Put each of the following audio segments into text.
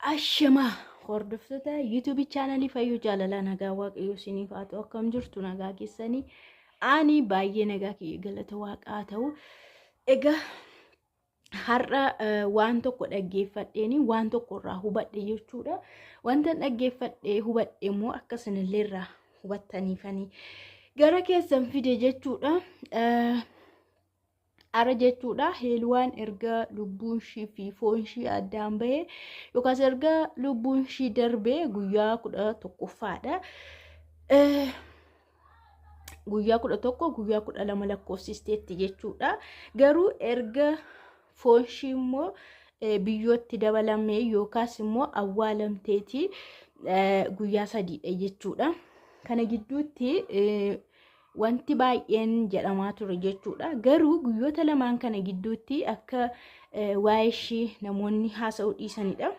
Ashamaa hordoftoota YouTube chaanalii Fayyuu Jaalalaa, nagaa Waaqayyoo isiniif haa ta'u. Akkam jirtu? Nagaa keessanii? Ani baay'ee nagaa kiyya, galata Waaqaa ta'u. Egaa har'a waan tokko dhaggeeffadheeni waan tokko irraa hubadhe jechuudha. Wanta dhaggeeffadhee hubadhe immoo akkasinillee irraa hubattaniifanii gara keessan fide jechuudha. Ara jechuudha, Heelwaan erga lubbuun ishii fi foon ishii addaan bahee yookaas erga lubbuun ishii darbee guyyaa 11ffaadha. Guyyaa 11, guyyaa 12 lakkoofsisteetti jechuudha. Garuu erga foon ishii immoo biyyootti dabalamee yookaas immoo awwaalamteeti guyyaa 3dha jechuudha. Kana gidduutti wanti baay'een jedhamaa ture jechuudha. Garuu guyyoota lamaan kana gidduutti akka waa'ee ishii namoonni haasa'uu dhiisanidha.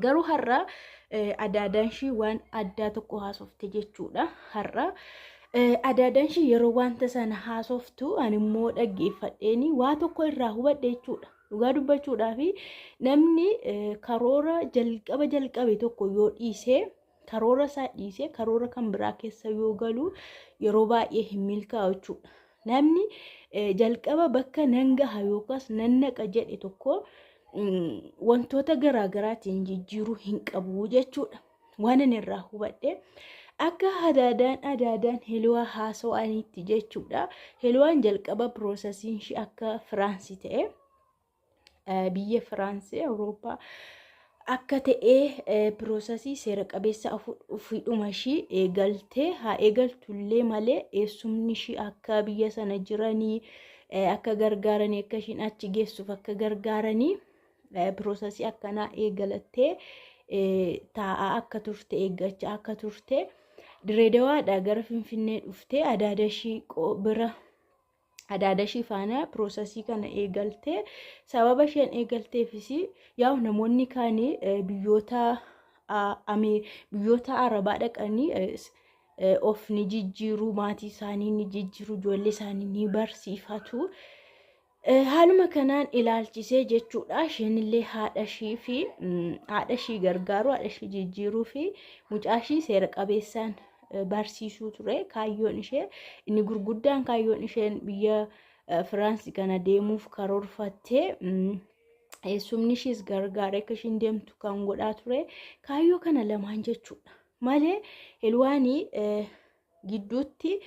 Garuu har'a adaadaan ishii waan addaa tokko haasofte jechuudha. Har'a adaadaan ishii yeroo wanta sana haasoftu ani immoo dhaggeeffadheeni waa tokko irraa hubadhe jechuudha. Dhugaa dubbachuudhaaf, namni karoora jalqaba jalqabe tokko yoo dhiisee, karoora isaa dhiisee karoora kan biraa keessa yoo galu, yeroo baay'ee hin milkaa'u jechuudha. Namni jalqaba bakka nan gaha yookaas nan naqa jedhe tokko wantoota garaagaraatiin jijjiiruu hin qabu jechuudha. Waan inni irraa hubadhe akka adaadaan Heluwaa haasawanitti jechuudha. Heluwaan jalqaba processiin ishee akka Firaansii ta'e, biyya Firaansii Awurooppaa akka ta'e, processii seera qabeessa ofiidhuma ishii eegaltee haa eegaltullee malee, eessumni ishii akka biyya sana jiranii akka gargaaranii, akka ishiin achi geessuuf akka gargaaranii processii akkanaa eegalattee taa'aa akka turte, eeggachaa akka turte, Direedawaadhaa gara Finfinnee dhuftee adaada ishii bira, adaada ishii faana processii kana eegaltee, sababa isheen eegalteefis yaa'u namoonni kaanii biyyoota Arabaa dhaqanii of ni jijjiiru, maatii isaanii ni jijjiiru, ijoollee isaanii ni barsiifatu. Haaluma kanaan ilaalchisee jechuudha, isheenillee haadha ishii fi haadha ishii gargaaru, haadha ishii jijjiiruu fi mucaa ishii seera qabeessaan barsiisuu ture kaayyoon ishee inni gurguddaan. Kaayyoon isheen biyya Firaansi kana deemuuf karoorfattee, eessumni ishiis gargaaree akka ishiin deemtu kan godhaa ture, kaayyoo kana lamaan jechuudha. Malee Helwaanii gidduutti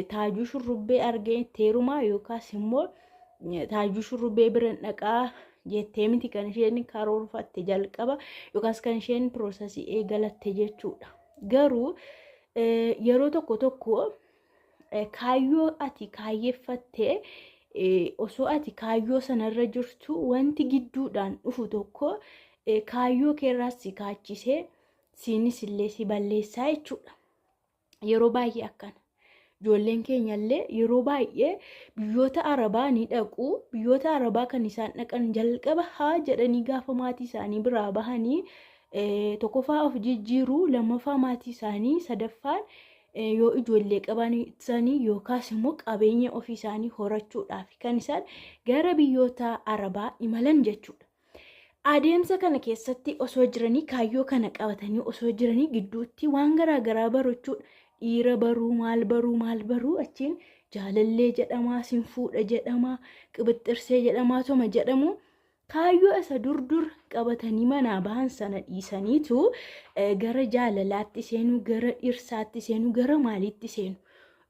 Taajuu Shurrubbee argee teerumaa yookaas immoo Taajuu Shurrubbee biran dhaqaa jettee miti kan isheen karoorfatte jalqaba yookaas kan isheen processii eegalatte jechuudha. Garuu yeroo tokko tokko kaayyoo ati kaayyeeffatte, osoo ati kaayyoo sanarra jirtu, wanti gidduudhaan dhufu tokko kaayyoo keerraas si kaachisee siinis illee si balleessaa jechuudha. Yeroo baay'ee akkana. Ijoolleen keenyallee yeroo baay'ee biyyoota Arabaa ni dhaqu. Biyyoota Arabaa kan isaan dhaqan jalqaba haa jedhanii gaafa maatii isaanii biraa bahanii, tokkoffaa of jijjiiruu, lammaffaa maatii isaanii, sadaffaan yoo ijoollee qaban isaanii yookaas immoo qabeenya ofii isaanii horachuudhaaf kan isaan gara biyyoota Arabaa imalan jechuudha. Adeemsa kana keessatti osoo jiranii, kaayyoo kana qabatanii osoo jiranii, gidduutti waan garaa garaa barachuudha. Dhiira baruu, maal baruu, maal baruu, achiin jaalallee jedhamaa, sin fuudha jedhamaa, qibixxirsee jedhamaa, toma jedhamu, kaayyoo isa dur dur qabatanii manaa bahan sana dhiisaniitu gara jaalalaatti seenuu, gara dhirsaatti seenuu, gara maaliitti seenu.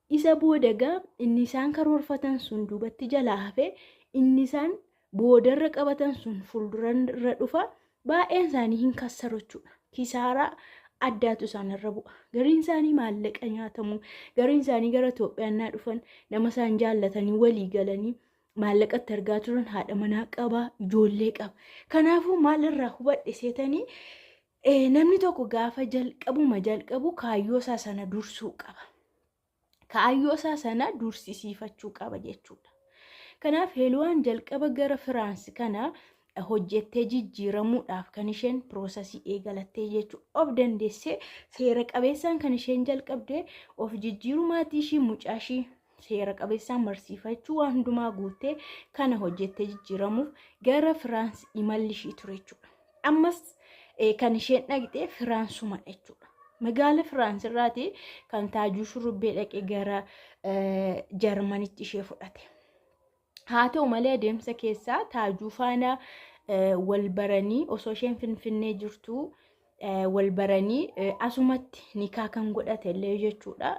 Isa booda gaa inni isaan karoorfatan sun duubatti jalaa hafee, inni isaan boodarra qabatan sun fuuldurarra dhufa. Baay'een isaanii hin kassaru jechuudha. Kisaaraa addaatu isaanirra bu'a. Gariin isaanii maallaqa nyaatamu, gariin isaanii gara Itoophiyaa dhufan, nama isaan jaallatanii walii galanii maallaqatti argaa turan haadha manaa qaba, ijoollee qaba. Kanaafuu maalirraa hubadhe seetanii, namni tokko gaafa jalqabuma jalqabu kaayyoo isaa sana dursuu qaba. Kaayyoo isaa sana dursisiifachuu qaba jechuudha. Kanaaf Heeluwaan jalqaba gara Firaansi kana hojjettee jijjiiramuudhaaf kan isheen processii eegalattee jechuudha. Of dandeessee seera qabeessaan kan isheen jalqabdee of jijjiiruu, maatii ishii, mucaa ishii seera qabeessaan barsiifachuu, waan hundumaa guuttee kana hojjettee jijjiiramuuf gara Firaansi imalli ishii ture jechuudha. Ammas kan isheen dhaqxe Firaansuma jechuudha. Magaala Firaans irraati kan Taajuu Shurrubbee dhaqee gara Jarmanitti ishee fudhate. Haa ta'u malee adeemsa keessaa Taajuu faana wal baranii osoo isheen Finfinnee jirtuu wal baranii asumatti nikaa kan godhate illee jechuudha.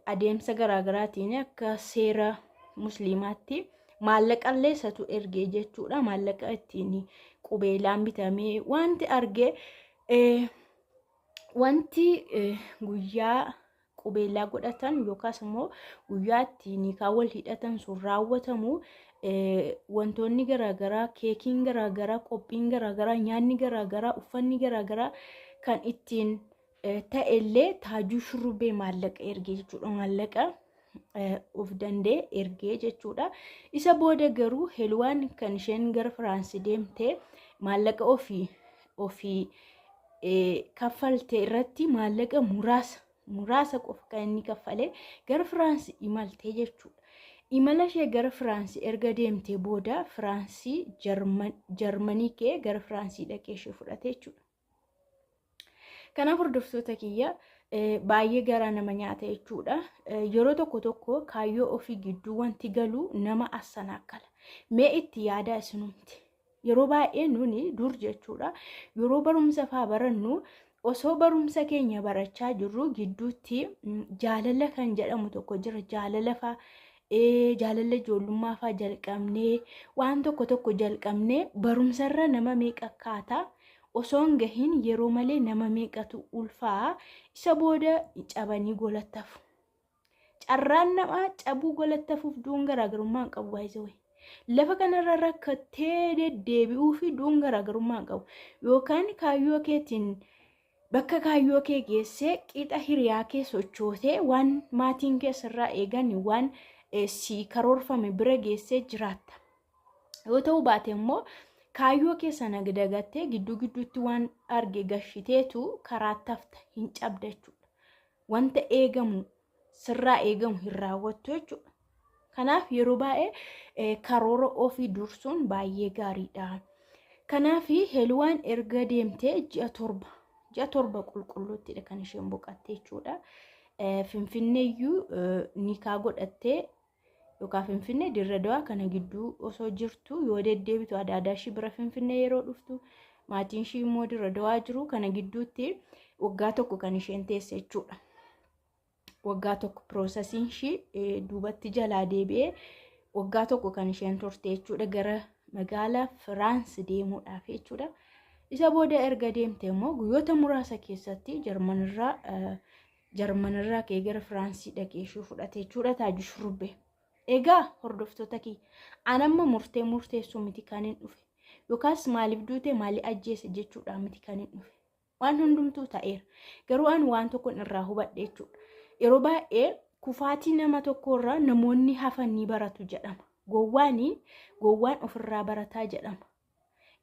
Adeemsa garaagaraatiin akka seera musliimaatti maallaqa illee isatu ergee jechuudha. Maallaqa ittiin qubeelaan bitamee wanti arge wanti guyyaa qubeelaa godhatan yookaas immoo guyyaa itti nikaa wal hidhatan sun raawwatamu wantoonni garaagaraa, keekiin garaagaraa, qophiin garaagaraa, nyaanni garaagaraa, uffanni garaagaraa kan ittiin ta'ellee Taajuu Shurrubbee maallaqa ergee jechuudha. Maallaqa of danda'e ergee jechuudha. Isa booda garuu Helwaan kan isheen gara Firaansi deemte maallaqa ofii kaffalte irratti maallaqa muraasa qofa kan inni kaffale gara Firaansi imalte jechuudha. Imala ishee gara Firaansi erga deemtee booda Firaansii Jarmanii kee gara Firaansii dhaqee ishee fudhate jechuudha. Kanaaf hordoftoota kiyya, baay'ee garaa nama nyaata jechuudha. Yeroo tokko tokko kaayyoo ofii gidduu wanti galu nama assanaakkala. Mee itti yaadaa isinumti. Yeroo baay'ee nuni dur jechuudha. Yeroo barumsa faa barannu, osoo barumsa keenya barachaa jirru gidduutti jaalala kan jedhamu tokko jira. Jaalala faa, jaalala ijoollummaa faa jalqabnee, waan tokko tokko jalqabnee barumsarra nama meeqa akkaataa osoo hin gahin yeroo malee nama meeqatu ulfaa, isa booda cabanii golattafu. Carraan namaa cabuu golattafuuf du'uun garaagarummaa hin qabu baay'ee. Lafa kanarra rakkattee deddeebi'uu fi du'uun garaagarummaa hin qabu. Yookaan kaayyoo keetiin bakka kaayyoo kee geessee qixa hiriyaa kee sochootee waan maatiin kee sirraa eegan, waan si karoorfame bira geessee jiraatta. Yoo ta'uu baate immoo kaayyoo kee sana dagattee gidduu gidduutti waan arge gashiteetu karaa tafta, hin cabda jechuudha. Wanta eegamu sirraa eegamu hin raawwattu jechuudha. Kanaaf yeroo baay'ee karoora ofii dursuun baay'ee gaariidha. Kanaaf Heluwaan erga deemtee ji'a 7 qulqulluuttidha kan isheen boqatte jechuudha. Finfinneeyyuu nikaa godhattee yookaan Finfinnee Dirra Dawaa kana gidduu osoo jirtu yoo deddeebitu, adaadaa ishii bira Finfinnee yeroo dhuftu, maatiin ishii immoo Dirra Dawaa jiru, kana gidduutti waggaa tokko kan isheen teesse jechuudha. Waggaa tokko processiin ishii duubatti jalaa deebi'ee waggaa tokko kan isheen turte jechuudha, gara magaalaa Firaans deemuudhaaf jechuudha. Isa booda erga deemte immoo guyyoota muraasa keessatti Jarmanirraa ka'ee gara Firaansii dhaqee ishee fudhate jechuudha Taajuu Shurrubbee. Egaa hordoftoota kiyya, an amma murtee murteessuu miti kan hin dhufe. Yookaas maaliif duute, maaliif ajjeese jechuudha miti kan hin dhufe. Waan hundumtuu ta'eera. Garuu an waan tokkon irraa hubadhe jechuudha. Yeroo baay'ee kufaatii nama tokkorraa namoonni hafan ni baratu jedhama. Gowwaani gowwaan ofirraa barataa jedhama.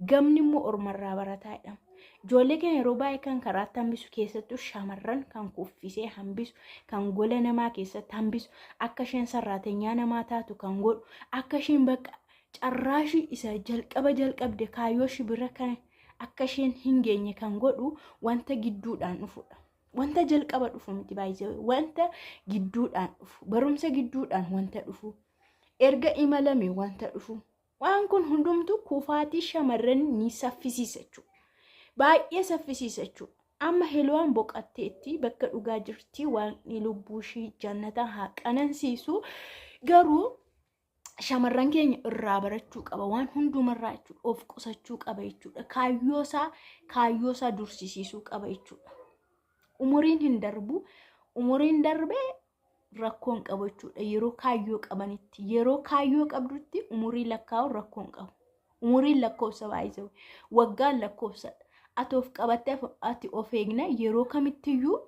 Gamni immoo ormarraa barataa jedhama. Ijoollee keenya yeroo baay'ee kan karaatti hambisu, keessattuu shamarran kan kuffisee hambisu, kan gola namaa keessatti hambisu, akka isheen sarraatenyaa namaa taatu kan godhu, akka isheen bakka carraashii isa jalqaba jalqabde kaayyoo ishii bira kan akka isheen hin geenye kan godhu wanta gidduudhaan dhufudha. Wanta jalqaba dhufu miti baay'ee, wanta gidduudhaan dhufu, barumsa gidduudhaan wanta dhufu, erga imalame wanta dhufu. Waan kun hundumtuu kufaatii shamarran ni saffisiisa jechuudha. Baay'ee saffisiisa jechuudha. Amma Heluwaan boqatteetti, bakka dhugaa jirti, waaqni lubbuu ishii jannata haa qanansiisu. Garuu shamarran keenya irraa barachuu qaba waan hundumarraa jechuudha. Of qusachuu qaba jechuudha. Kaayyoo isaa dursisiisuu qaba jechuudha. Umuriin hin darbu. Umuriin darbee rakkoon qabu jechuudha. Yeroo kaayyoo qabanitti, yeroo kaayyoo qabdutti umurii lakkaa'uun rakkoon qabu. Umuriin lakkoofsa baay'isee waggaan lakkoofsadha. Ati of qabattee ati of eegna, yeroo kamittiyyuu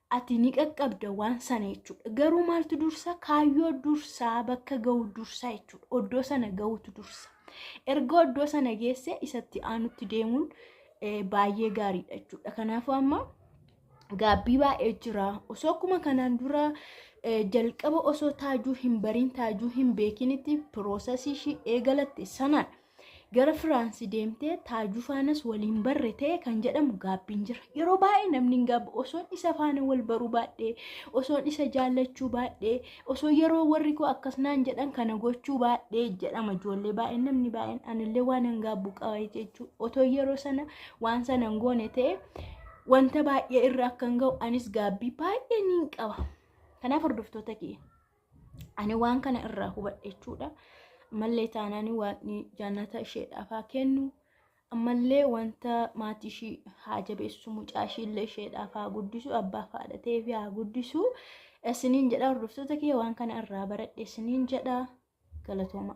ati ni qaqqabda waan sana jechuudha. Garuu maaltu dursa? Kaayyoo dursaa, bakka ga'u dursaa jechuudha. Oddoo sana ga'utu dursa. Erga oddoo sana geesse isatti aanutti deemuun baay'ee gaariidha jechuudha. Kanaafuu amma gaabbii baay'ee jira. Osoo akkuma kanaan dura jalqaba osoo Taajuu hin bariin, Taajuu hin beekinitti processii ishii eegalatte sanaan Gara Firaansi deemtee Taajuu faanas waliin barre ta'e kan jedhamu gaabbiin jira. Yeroo baay'ee namni hin gaabbu. Osoon isa faana wal baruu baadhee, osoon isa jaallachuu baadhee, osoo yeroo warri koo akkas naan jedhan kana gochuu baadhee jedhama ijoollee baay'een, namni baay'een, anillee waan hin gaabbu qaba jechuudha. Otoo yeroo sana waan sana hin goone ta'e wanta baay'ee irra akka hin ga'u anis gaabbii baay'ee niin qaba. Kanaaf hordoftoota kiyya, ani waan kana irraa hubadhe jechuudha. Ammallee taanaan Waaqni jannata isheedhaaf haa kennu. Ammallee wanta maatii ishii haa jabeessu, mucaa ishiillee isheedhaaf haa guddisu, abbaa fi haadha ta'eef haa guddisu. Isiniin jedha hordoftoota kiyya, waan kana irraa baradhe isiniin jedha, galatooma.